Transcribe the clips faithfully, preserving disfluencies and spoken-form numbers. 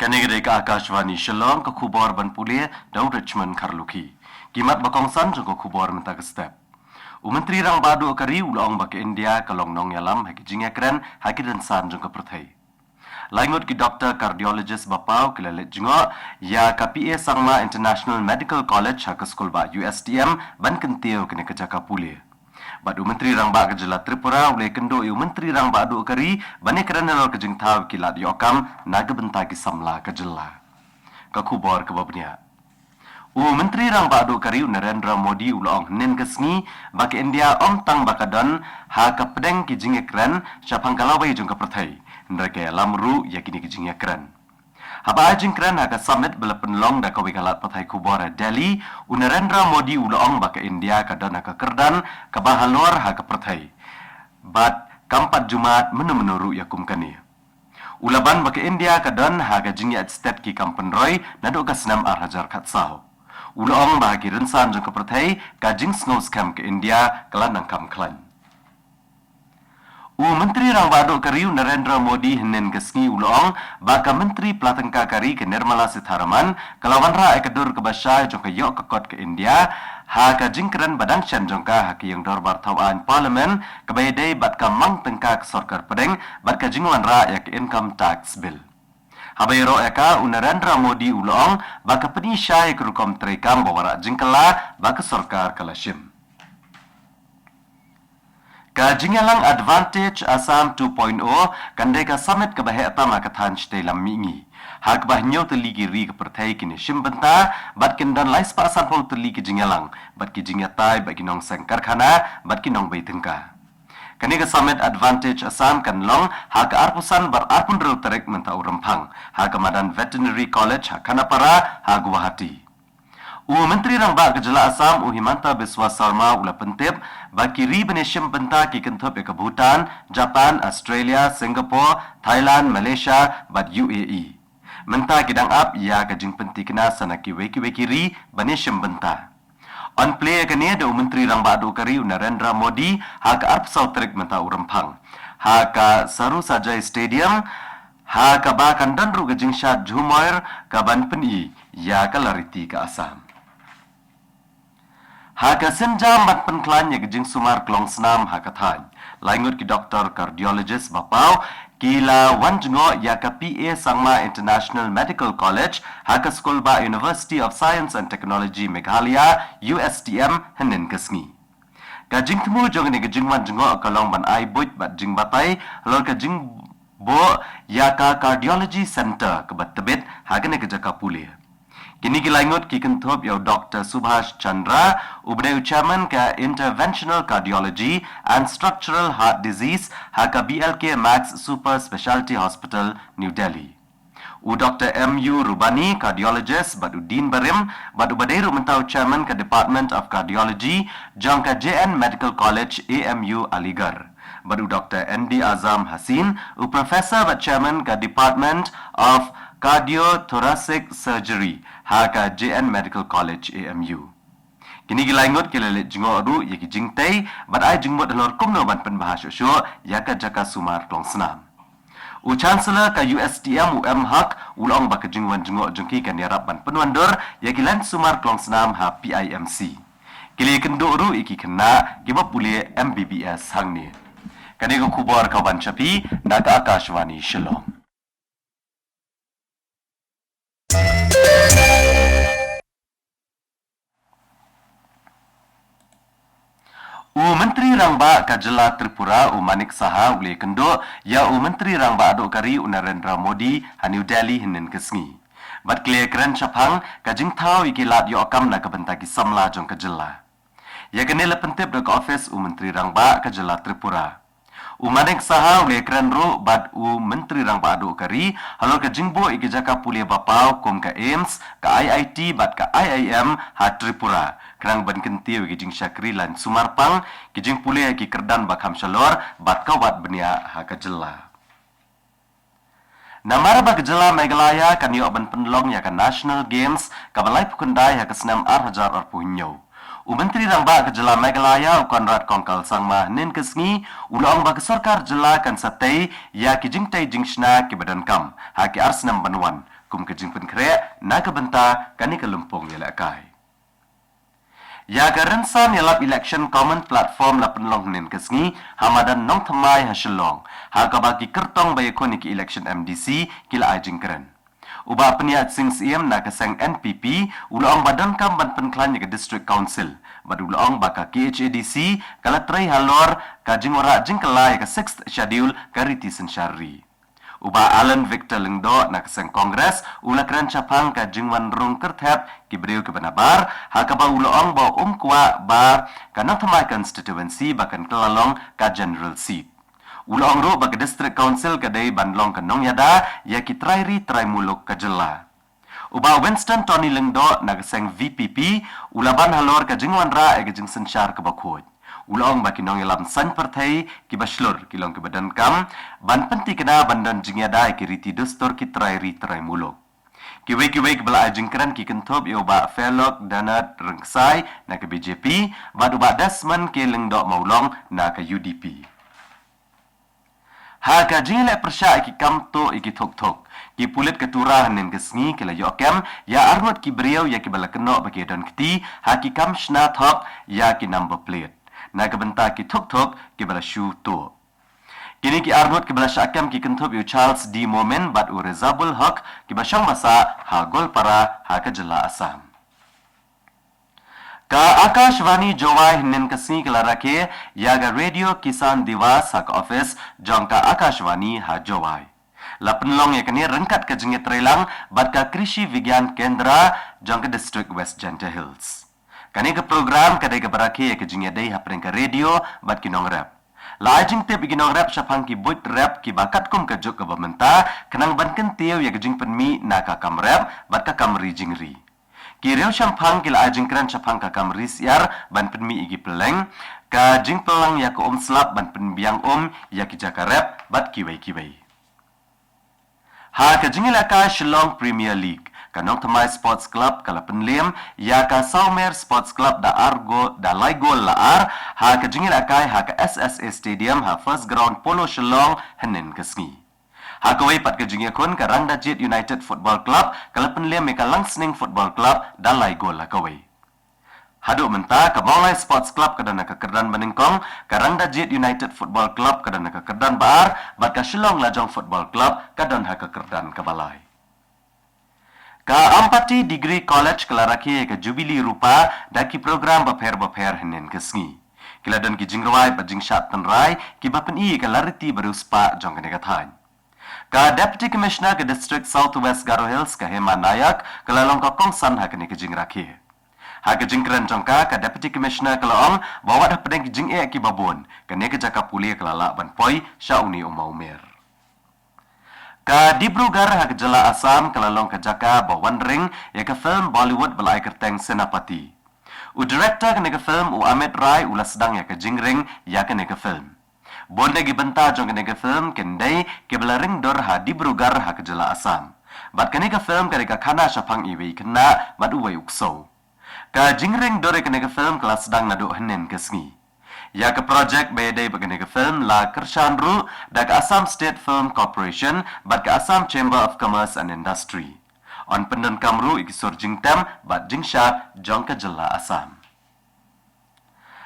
Kane ka dei ka Akashvani Shillong, ka khubor ban pule da u Richmond Kharlukhi. Ki mat ba kongsan jong ka khubor mynta ka step. U Myntri Rangbah Duh ka ri u la ong ba ka India ka long nongïalam ha ki jingïakren ha ki rynsan jong ka pyrthei. Lai ngut ki doktor cardiologist ba paw ki la leit jngoh ïa ka P A Sangma International Medical College ha ka skul bah U S T M ban kyntiew kane ka jaka pule. Bad u Myntri Rangbah ka jylla Tripura u la ïakynduh ïa u Myntri Rangbah Duh ka ri ban ïakren halor ka jingthaw ki lad ïoh kam na ka bynta ki samla ka jylla. Ka khubor kaba bniah. U Myntri Rangbah Duh ka ri u Narendra Modi u la ong hynnin ka sngi ba ka India ym tang ba ka don ha ka pdeng ki jingïakren shaphang ka lawei jong ka pyrthei, hynrei ka ïalam ruh ïa kine ki jingïakren. Haba ai jingkren ha ka summit ba la pynlong da kawei ka lad pathai khubor ha Delhi, u Narendra Modi u la ong ba ka India ka don ha ka kyrdan kaba halor ha ka pyrthei, bad kam pat ju mad mynno mynno ruh ïa kum kane. U la ban ba ka India ka don ha ka jingïaid stet ki kam pynroi naduh ka snem ar hajar khatsaw. U la ong ba ha ki rynsan jong ka pyrthei ka jingsngew skhem ka India ka la nang kham khlaiñ. U Myntri Rangbah Duh ka ri u Narendra Modi hynnin ka sngi u la ong ba ka Myntri Pla Tyngka ka ri ka Nirmala Sitharaman ka la wanrah ïa ka dur kaba shai jong ka ïoh ka kot ka India ha ka jingkren ba dang shen jong ka ha ka ïing dorbar thaw aiñ Parliament kaba ïadei bad ka mang tyngka ka sorkar pdeng bad ka jingwanrah ïa ka Income Tax Bill. Haba ïaroh ïa ka, u Narendra Modi u la ong ba ka pyni shai ïa ka rukom treikam ba wanrah jingkylla ba ka sorkar ka la shim. Ka jingïalang Advantage Assam two point oh kan dei ka summit kaba heh tam ha ka thaiñ shatei lam mihngi, ha kaba hynñiew tylli ki ri ka pyrthei kin ïashim bynta bad kin don lai spah sanphew tylli ki jingïalang bad ki jingïatai bad ki nongseng karkhana bad ki nongbei tyngka. Kane ka summit Advantage Assam kan long ha ka arphew san bad arphew hynriew tarik mynta u Rymphang ha ka madan Veterinary College ha Khanapara ha Guwahati. U Myntri Rangbah ka jylla Assam u Himanta Biswa Sarma u la pyntip ba ki ri ban ïashim bynta ki kynthup ïa ka Bhutan, Japan, Australia, Singapore, Thailand, Malaysia bad U A E. Mynta ki dang ap ïa ka jingpyntikna sa na kiwei kiwei ki ri ban ïashim bynta. Yn plie ïa kane da u Myntri Rangbah Duh ka ri u Narendra Modi ha ka arphew saw tarik mynta u Rymphang ha ka Sarusajai Stadium, ha kaba kan don ruh ka jingshad jhumar kaban pyni ïa ka lariti ka Assam. Ha ka sienjam ban pynkhlaiñ ïa ka jingsumar klongsnam ha ka thaiñ, lai ngut ki doktor cardiologist ba paw ki la wan jngoh ïa ka P A Sangma International Medical College ha ka skul bah University of Science and Technology Meghalaya, U S T M, hynnin ka sngi. Ka jingthmu jong kane ka jingwan jngoh ka long ban ai buit bad jingbatai halor ka jingbuh ïa ka Cardiology Center kaba tbit ha kane ka jaka pule. Kine ki lai ngut ki kynthup ïa u Doktor Subhash Chandra, uba dei u chairman ka Interventional Cardiology and Structural Heart Disease ha ka B L K Max Super Specialty Hospital, New Delhi. U Doktor M U Rubani, cardiologist bad u dean barim, bad uba dei ruh mynta u chairman ka Department of Cardiology jong ka J N Medical College, A M U Aligarh. Bad u Doktor N D Azam Haseen, u professor bad chairman ka Department of Cardiothoracic Surgery ha ka J N Medical College, A M U. Kine ki lai ngut ki la leit jngoh ruh ïa ki jingtei bad ai jingmut halor kumno ban pynbha shuh shuh ïa ka jaka sumar klongsnam. U Chancellor ka U S T M u M Haq u la ong ba ka jingwan jngoh jong ki kan ïarap ban pynwandur ïa ki laiñ sumar klongsnam ha P I M C. Ki la ïakynduh ruh ïa ki khynnah kiba pule M B B S hangne. Kane ka khubor ka wan sha phi na ka Akashvani Shillong. U Myntri Rangbah ka jylla Tripura, u Manik Saha, u la ïakynduh ïa u Myntri Rangbah Duh ka ri, u Narendra Modi, ha New Delhi hynnin ka sngi. Bad ki la ïakren shaphang ka jingthaw ïa ki lad ïoh kam na ka bynta ki samla jong ka jylla. Ïa kane la pyntip da ka ophis u Myntri Rangbah ka jylla Tripura. U Manik Saha u la ïakren ruh bad u Myntri Rangbah Duh ka ri halor ka jingbuh ïa ki jaka pule ba paw kum ka AIIMS, ka IIT bad ka IIM ha Tripura, khnang ban kyntiew ïa ki jingshakri laiñ sumar pang, ki jingpule ha ki kyrdan ba kham shalor bad ka wad bniah ha ka jylla. Namar ba ka jylla Meghalaya kan ïoh ban pynlong ïa ka National Games kaba laiphew khyndai ha ka snem ar hajar arphew hynñiew, u Myntri Rangbah ka jylla Meghalaya, u Conrad Kongkal Sangma, hynnin ka sngi u la ong ba ka sorkar jylla kan sa tei ïa ki jingtei jingshna kiba donkam ha ki ar snem ban wan, kum ka jingpynkhreh na ka bynta kane ka lympung ïalehkai. Ïa ka rynsan ïalap election common platform la pynlong hynnin ka sngi ha madan Nongthymmai ha Shillong, ha kaba ki kyrtong ba ïakhun ïa ki election M D C ki la ai jingkren. U Bah Pynïaid Sing Syiem na ka seng N P P u la ong ba donkam ban pynkhlaiñ ïa ka District Council, bad u la ong ba ka K H A D C ka la trei halor ka jingwanrah jingkylla ïa ka Sixth Schedule ka riti synshar ri. U Bah Alan Victor Lyngdoh na ka seng Congress u la kren shaphang ka jingwan rung kyrthep ki briew kiba nabar, ha kaba u la ong ba um kwah ba ka Nongthymmai constituency ba kan kylla long ka general seat. U la ong ruh ba ka District Council ka dei ban long ka nongïada ïa ki trai ri trai muluk ka jylla. U Bah Winston Tony Lyngdoh na ka seng V P P u la ban halor ka jingwanrah ïa ka jingsynshar kaba khuid. U la ong ba ki nongïalam saiñ pyrthei kiba shlur ki long kiba donkam ban pynthikna ban don jingïada ïa ki riti dustur ki trai ri trai muluk. Kiwei kiwei kiba la ai jingkren ki kynthup ïa u Bah Felok Danat Rengksai na ka B J P bad u Bah Desmond K Lyngdoh Mawlong na ka U D P. Ha ka jingïaleh pyrshah ïa ki kam tuh ïa ki thuk thuk, ki pulit ka Tura hynnin ka sngi ki la ïoh kem ïa arngut ki briew ïa kiba la kynnoh ba ki don kti ha ki kam shna thok ïa ki number plate na ka bynta ki thuk thuk kiba la shu tuh. Kine ki arngut kiba la shah kem ki kynthup ïa u Charles D Momin bad u Rezabul Haq kiba shong basa ha Goalpara ha ka jylla Assam. Ka Akashvani Jowai hynnin ka sngi ka la rakhe ïa ka Radio Kisan Diwas ha ka office jong ka Akashvani ha Jowai. La pynlong ïa kane ryngkat ka jingïatreilang bad ka Krishi Vigyan Kendra jong ka District West Jaintia Hills. Kane ka program ka dei kaba rakhe ïa ka jingïadei hapdeng ka radio bad ki nongrep. La ai jingtip ïa ki nongrep shaphang ki buit rep kiba katkum ka juk kaba mynta, khnang ban kyntiew ïa ka jingpynmih na ka kam rep bad ka kam ri jingri. Ki riewshemphang ki la ai jingkren shaphang ka kam ri syiar ban pynmih ïa ki pylleng, ka jingpynlang ïa ka um slap ban pynbiang um ïa ki jaka rep bad kiwei kiwei. Ha ka jingïalehkai Shillong Premier League, ka Nongthymmai Sports Club ka la pynlem ïa ka Sawmer Sports Club da ar go-, da lai gol la ar, ha ka jingïalehkai ha ka S S A Stadium ha First Ground Polo Shillong hynnin ka sngi. Ha kawei pat ka jingïakhun, ka Rangdajied United Football Club ka la pynlem ïa ka Langsning Football Club da lai gol ha kawei. Haduh mynta ka Mawlai Sports Club ka don ha ka kyrdan banyngkong, ka Rangdajied United Football Club ka don ha ka kyrdan ba ar, bad ka Shillong Lajong Football Club ka don ha ka kyrdan kaba lai. Ka Ampati Degree College ka la rakhe ïa ka Jubilee Rupa da ki program bapher bapher hynnin ka sngi. Ki la don ki jingrwai bad jingshad tynrai kiba pyni ïa ka lariti ba riewspah jong kane ka thaiñ. Ka Deputy Commissioner ka District South West Garo Hills ka Hema Nayak ka la long ka kongsan ha kane ka jingrakhe. Ha ka jingkren jong ka, ka Deputy Commissioner ka la ong ba wat hapdeng ki jingeh kiba bun, kane ka jaka pule ka la lah ban poi sha une u mawmer. Ka Dibrugarh ha ka jylla Assam ka la long ka jaka ba wanreng ïa ka film Bollywood ba la ai kyrteng Senapati. U director kane ka film, u Amit Rai, u la sdang ïa ka jingring ïa kane ka film. Bun na ki bynta jong kane ka film kin dei kiba la ring dur ha Dibrugarh ha ka jylla Assam. Bad kane ka film ka dei ka khana shaphang iwei i khynnah bad uwei u ksew. Ka jingring dur ïa kane ka film ka la sdang naduh hynnin ka sngi. Ïa ka project ba ïadei bad kane ka film la kyrshan ruh da ka Assam State Film Corporation bad ka Assam Chamber of Commerce and Industry. Yn pyndonkam ruh ïa ki sur jingtem bad jingshad jong ka jylla Assam.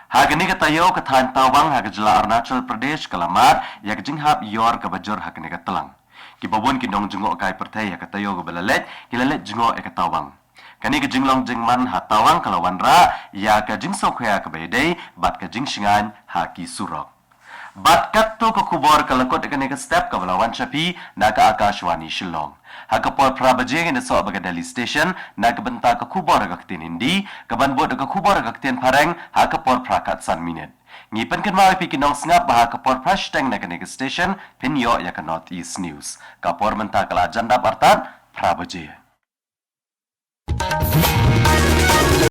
Ha kane ka taïew, ka thaiñ Tawang ha ka jylla Arunachal Pradesh ka la mad ïa ka jinghap ïor kaba jur ha kane ka tlang. Kiba bun ki nongjngohkai pyrthei ha ka taïew kaba la leit ki la leit jngoh ïa ka Tawang. Kane ka jinglong jingman ha Tawang ka la wanrah ïa ka jingsngewkhia kaba ïadei bad ka jingshngaiñ ha ki surok. Bad katto ka khubor ka la kut ïa kane ka step kaba la wan sha phi na ka Akashvani Shillong. Ha ka por phra baje ngin ïasoh bad ka Delhi Station na ka bynta ka khubor ha ka ktien Hindi, kaban bud da ka khubor ha ka ktien Phareng ha ka por phra khatsan minit. Ngi pynkynmaw ïa phi ki nongsngap ba ha ka por phra shiteng na kane ka station phin ïoh ïa ka North East News. Ka por mynta ka la jan dap artat phra baje.